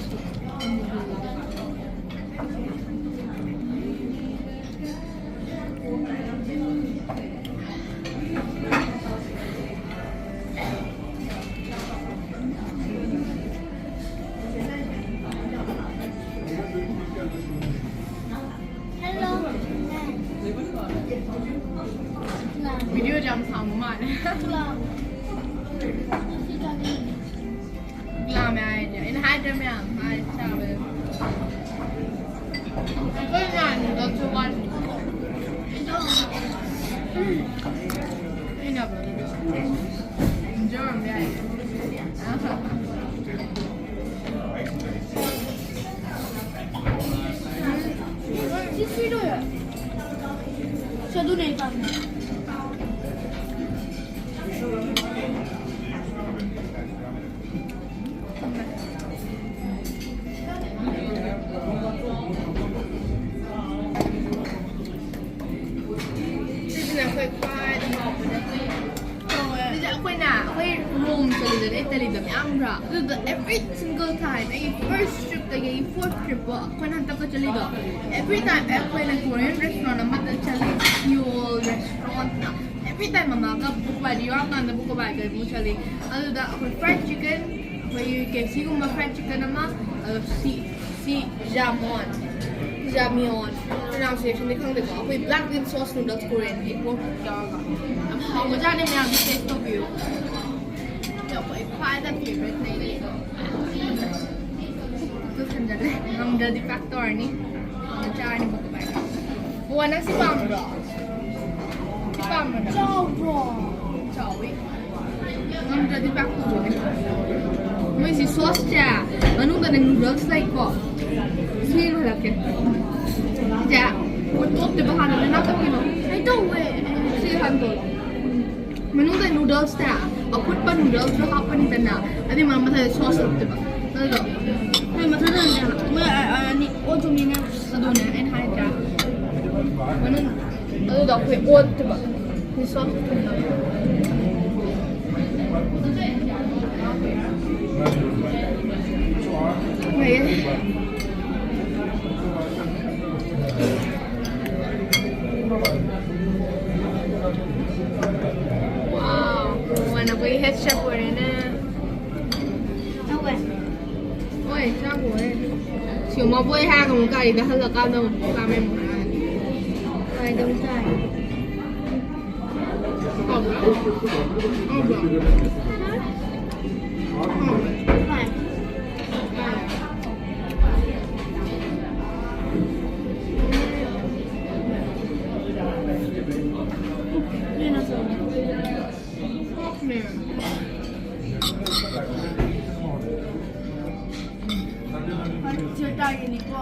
ꯂꯥꯝꯃꯦ ꯍꯥꯏꯅꯦ꯫ ꯑꯩꯅ ꯍꯥꯏꯗ꯭ꯔꯥ ꯃꯌꯥꯝ? ꯍꯥꯏ ꯆꯥꯕꯗ꯫ ꯑꯩꯈꯣꯏ ꯉꯥꯏꯕꯗꯁꯨ ꯋꯥꯠꯂꯤ꯫ ꯎꯝ꯫ ꯑꯩꯅ ꯏꯟꯖꯔꯝꯕ ꯌꯥꯏ꯫ ꯑꯍ꯫ ꯁꯤ ꯁꯤꯗꯣ ꯌꯥꯏ꯫ ꯁꯤ ꯑꯗꯨꯅ ꯑꯩ ꯄꯥꯝꯃꯦ꯫ ꯁꯤꯁꯤꯅ ꯑꯩꯈꯣꯏ ꯈ꯭ꯋꯥꯏꯗꯒꯤ ꯍꯥꯎꯕꯅꯦ꯫ ꯁꯤꯁꯦ ꯑꯩꯈꯣꯏꯅ, ꯑꯩꯈꯣꯏ ꯔꯣꯝ ꯆꯠꯂꯤꯗꯅ, ꯏꯇꯂꯤꯗ ꯃꯌꯥꯝ ꯈ꯭ꯔ꯫ ꯑꯗꯨꯗ every single time, ꯑꯩꯒꯤ first tripꯇꯒꯤ ꯑꯩꯒꯤ fourth tripꯄꯣ ꯑꯩꯈꯣꯏꯅ ꯍꯟꯗꯛꯀ ꯆꯠꯂꯤꯗꯣ, every time ꯑꯩꯈꯣꯏꯅ Korean restaurant ꯑꯃꯗ ꯆꯠꯂꯤ, Seoul restaurantꯇ꯫ Every time ꯃꯃꯥꯒ ꯕꯨꯀꯣꯕꯥꯏꯗ ꯌꯥꯎꯔꯀꯥꯟꯗ ꯕꯨꯀꯣꯕꯥꯏꯗ ꯑꯃꯨꯛ ꯆꯠꯂꯤ꯫ ꯑꯗꯨꯗ ꯑꯩꯈꯣꯏ fried chicken, ꯑꯩꯈꯣꯏꯒꯤ KFCꯒꯨꯝꯕ fried chicken ꯑꯃ, ꯑꯗꯣ ꯁꯤ, ꯁꯤ ꯖꯥꯃꯣꯟ, ꯖꯥꯃꯤꯌꯣꯟ, pronunciationꯗꯤ ꯈꯪꯗꯦꯀꯣ꯫ ꯑꯩꯈꯣꯏ black bean sauce noodles Koreanꯒꯤ pork ꯇꯧꯔꯒ꯫ ꯌꯥꯝ ꯍꯥꯎꯕꯖꯥꯠꯅꯤ, ꯃꯌꯥꯝꯁꯨ taste ꯇꯧꯕꯤꯌꯨ꯫ ꯑꯗꯣ ꯑꯩꯈꯣꯏ ꯈ꯭ꯋꯥꯏꯗ favouriteꯅꯦ ꯑꯩꯒꯤꯗꯣ꯫ ꯄꯨꯛꯇꯨ ꯊꯟꯖꯜꯂꯦ꯫ ꯉꯝꯗ꯭ꯔꯗꯤ pack ꯇꯧꯔꯅꯤ꯫ ꯑꯗꯨꯒ ꯆꯥꯔꯅꯤ ꯕꯨꯀꯣꯕꯥꯏꯗ꯫ ꯕꯣ, ꯅꯪ ꯁꯤ ꯄꯥꯝꯕ꯭ꯔꯣ? ꯁꯤ ꯄꯥꯝꯕ꯭ꯔꯣ ꯅꯪ? ꯆꯥꯎꯕ꯭ꯔꯣ? ꯆꯥꯎꯋꯤ꯫ ꯉꯝꯗ꯭ꯔꯗꯤ pack ꯇꯧꯗꯣꯏꯅꯦ꯫ ꯃꯣꯏꯁꯤ sauceꯁꯦ ꯃꯅꯨꯡꯗꯅꯦ noodles ꯂꯩꯀꯣ꯫ ꯁꯤ ꯌꯦꯡꯍꯜꯂꯛꯀꯦ꯫ ꯁꯦ, ꯃꯣꯏ ꯇꯣꯠꯇꯣꯏꯕ ꯍꯥꯟꯅ ꯅꯅꯥꯛꯇ ꯀꯩꯅꯣ꯫ ꯑꯩ ꯇꯧꯋꯦ꯫ ꯁꯤ ꯍꯥꯟꯅ ꯇꯣꯠꯂꯣ꯫ ꯃꯅꯨꯡꯗ noodlesꯅꯦ, ꯑꯐꯨꯠꯄ noodlesꯇꯣ ꯍꯥꯞꯄꯅꯤꯗꯅ, ꯑꯗꯨꯏ ꯃꯔꯝ ꯃꯊꯛꯇ sauce ꯍꯥꯞꯇꯣꯏꯕ꯫ ꯑꯗꯨꯗꯣ ꯃꯣꯏ ꯃꯊꯛꯇ ꯅꯠꯇꯦ, ꯃꯣꯏ, ꯑ, ꯑ, ꯑꯅꯤ ꯑꯣꯠꯇꯣꯏꯅꯤꯅꯦ꯫ ꯑꯗꯨꯅꯦ ꯑꯩꯅ ꯍꯥꯏꯗ꯭ꯔꯥ꯫ ꯃꯅꯨꯡ-, ꯑꯗꯨꯗꯣ ꯑꯩꯈꯣꯏ ꯑꯣꯠꯇꯣꯏꯕ꯫ ꯑꯩꯈꯣꯏ sauce ꯊꯝꯅꯕ꯫ ꯂꯩꯌꯦ꯫ Wow, ꯃꯣꯏꯅ ꯑꯩꯈꯣꯏꯒꯤ head chef ꯑꯣꯏꯔꯦꯅꯦ꯫ ꯇꯧꯋꯦ꯫ ꯍꯣꯏ, ꯆꯥꯕ ꯑꯣꯏꯔꯦ꯫ ꯁꯤꯃ ꯕꯣꯏ ꯍꯥꯏꯔꯒ ꯑꯃꯨꯛ ꯒꯥꯔꯤꯗ ꯍꯜꯂꯀꯥꯟꯗ ꯑꯃꯨꯛ ꯆꯥꯝꯃꯩ ꯑꯃꯨꯛ ꯍꯥꯏꯔꯛꯑꯅꯤ꯫ ꯒꯥꯔꯤꯗ ꯑꯃꯨꯛ ꯆꯥꯔꯦ꯫ ꯍꯥꯎ ꯃꯊꯦꯜ ꯇꯥꯔꯤꯅꯤꯀꯣ꯫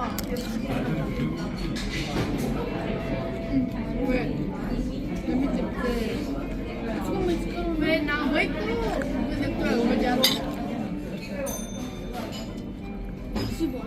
ꯎꯝ, ꯍꯣꯏ꯫ ꯃꯃꯤꯠꯁꯦ ꯐꯖꯩ꯫ ꯍꯣꯏ, ꯅꯍꯥꯟ ꯍꯣꯏ ꯇꯨ ꯍꯧꯖꯤꯛ ꯇꯧꯔꯒ ꯃꯖꯥ꯫ ꯁꯤꯕꯨ꯫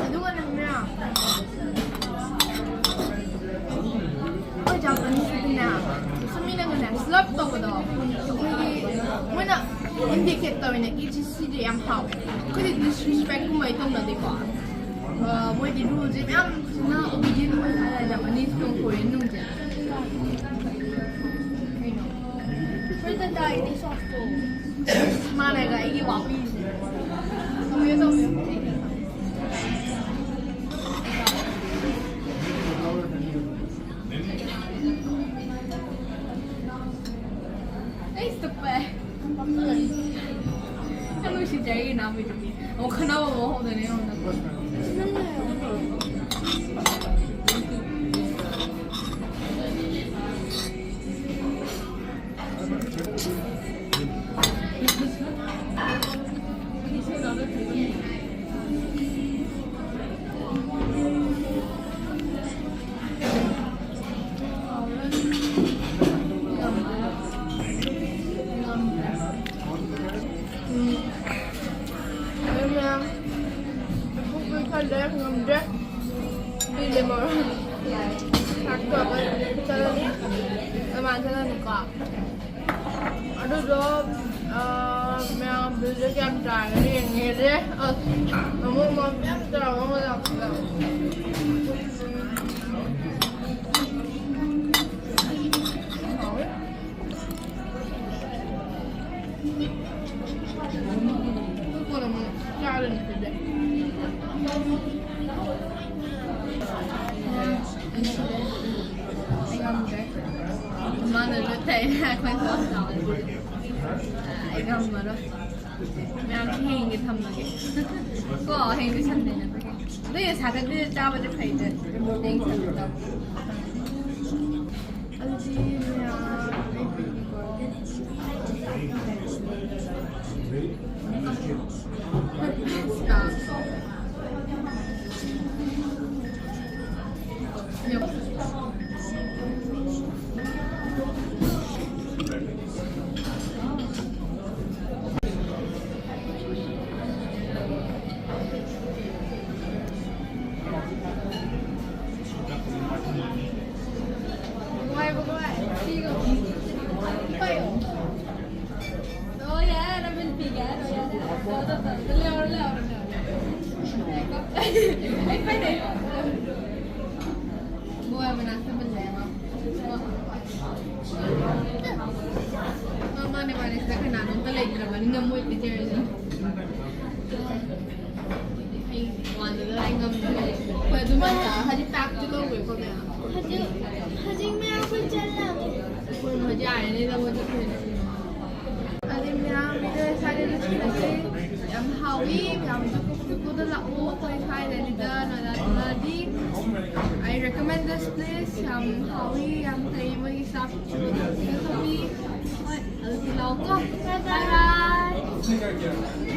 ꯑꯗꯨꯒ ꯅꯪꯅꯦ, ꯑꯩꯈꯣꯏ ꯖꯄꯥꯅꯤꯁꯀꯤꯗꯤꯅꯦ, ꯁꯨꯝ ꯃꯤꯅꯒꯅꯦ ꯁ꯭ꯂꯔꯞ ꯇꯧꯕꯗꯣ, ꯑꯩꯈꯣꯏꯒꯤ ꯃꯣꯏꯅ ꯏꯟꯗꯤꯀꯦꯠ ꯇꯧꯋꯤꯅꯦ, ꯏꯠꯁꯤ ꯁꯤꯁꯦ ꯌꯥꯝ ꯍꯥꯎꯋꯦ꯫ ꯑꯩꯈꯣꯏꯗꯤ ꯗꯤꯁꯔꯤꯁꯄꯦꯛꯀꯨꯝꯕꯗꯤ ꯇꯧꯅꯗꯦꯀꯣ꯫ ꯑ, ꯃꯣꯏꯗꯤ ꯔꯨꯜꯁꯦ ꯃꯌꯥꯝ ꯐꯖꯅ ꯑꯣꯕꯤꯗꯤꯌꯦꯟ ꯑꯣꯏꯅ ꯖꯄꯥꯅꯤꯁ ꯇꯧꯊꯣꯔꯛꯑꯦ ꯅꯨꯡꯁꯦ꯫ ꯀꯩꯅꯣ? ꯃꯥꯅꯒ ꯑꯩꯒꯤ ꯋꯥꯄꯤꯁꯦ꯫ ꯇꯧꯕꯤꯌꯨ, ꯇꯧꯕꯤꯌꯨ꯫ ꯑꯩ ꯁꯨꯛꯄ꯫ ꯌꯥꯝ ꯅꯨꯡꯁꯤꯖꯩ ꯑꯩꯒꯤ ꯏꯅꯥꯎꯄꯤꯗꯨꯗꯤ꯫ ꯑꯃꯨꯛ ꯈꯟꯅꯕ ꯑꯃꯨꯛ ꯍꯧꯗꯣꯏꯅꯦ ꯑꯩꯉꯣꯟꯗ꯫ ꯑꯗꯨꯗꯣ, ꯑ, ꯃꯌꯥꯝ ꯕꯤꯜꯁꯦ ꯀꯌꯥꯝ ꯇꯥꯔꯒꯦ ꯌꯦꯡꯉꯦꯗꯤ꯫ ꯑꯁ, ꯑꯃꯨꯛ ꯃꯌꯥꯝ ꯇꯧꯔꯒ ꯑꯃꯨꯛ ꯂꯥꯛꯄꯗ꯫ ꯍꯥꯎꯋꯦ꯫ ꯀꯣꯟꯅ ꯑꯃꯨꯛ ꯆꯥꯔꯅꯤ ꯑꯗꯨꯗꯤ꯫ ꯃꯥꯅ ꯂꯣꯏ ꯊꯛꯑꯦ, ꯑꯩꯈꯣꯏ ꯊꯣꯛꯑ ꯆꯥꯕꯗꯤ ꯑꯩ ꯉꯝꯃꯔꯣꯏ꯫ ꯃꯌꯥꯝ ꯍꯌꯦꯡꯒꯤ ꯊꯝꯃꯒꯦ꯫ ꯀꯣ, ꯍꯌꯦꯡꯗꯤ ꯁꯟꯗꯦꯅꯦ ꯑꯩꯈꯣꯏꯒꯤ꯫ ꯑꯗꯨ ꯁꯥꯇꯔꯗꯦ ꯆꯥꯕꯗꯤ ꯐꯩꯗ, ꯍꯌꯦꯡ ꯁꯟꯗꯦ ꯇꯧ꯫ ꯑꯗꯨꯗꯤ ꯃꯌꯥꯝ ꯑꯩ ꯄꯤꯕꯤꯈꯣ꯫ ꯃꯥꯅꯦ, ꯃꯥꯅꯦ, ꯁꯤꯗ ꯀꯅꯥꯅꯣꯝꯇ ꯂꯩꯇ꯭ꯔꯕꯅꯤꯅ ꯃꯣꯏ ꯄꯤꯖꯔꯁꯅꯤ꯫ ꯑꯩ ꯋꯥꯟꯗꯨꯗ ꯑꯩ ꯉꯝꯗ꯭ꯔꯦ꯫ ꯍꯣꯏ, ꯑꯗꯨꯃꯥꯏꯅ ꯍꯧꯖꯤꯛ ꯇꯥꯛꯁꯨ ꯇꯧꯈ꯭ꯔꯦꯀꯣ ꯃꯌꯥꯝ꯫ ꯍꯧꯖꯤꯛ, ꯍꯧꯖꯤꯛ ꯃꯌꯥꯝ ꯑꯩꯈꯣꯏ ꯆꯠꯂꯒꯦ꯫ ꯑꯩꯈꯣꯏ ꯍꯧꯖꯤꯛ ꯑꯥꯔꯦꯅꯦꯗ ꯃꯣꯏ ꯆꯠꯈ꯭ꯔꯦ꯫ ꯑꯗꯩ ꯃꯌꯥꯝ ꯚꯤꯗꯤꯑꯣ ꯁ꯭ꯋꯥꯏꯗ ꯂꯣꯏꯁꯤꯜꯂꯒꯦ꯫ ꯌꯥꯝ ꯍꯥꯎꯏ, ꯃꯌꯥꯝꯁꯨ ꯀꯣꯏꯀꯣꯏꯗ ꯂꯥꯛꯑꯣ꯫ ꯑꯩꯈꯣꯏ ꯁ꯭ꯋꯥꯏꯗ lead ꯅꯣꯏꯗꯥ ꯊꯣꯂꯗꯤ꯫ I recommend this place. ꯌꯥꯝ ꯍꯥꯎꯏ, ꯌꯥꯝ ꯐꯩ ꯃꯣꯏꯒꯤ ꯆꯥꯛꯁꯨ꯫ ꯍꯣꯏ, ꯑꯗꯨꯗꯤ ꯂꯥꯛꯑꯣꯀꯣ꯫ Bye bye.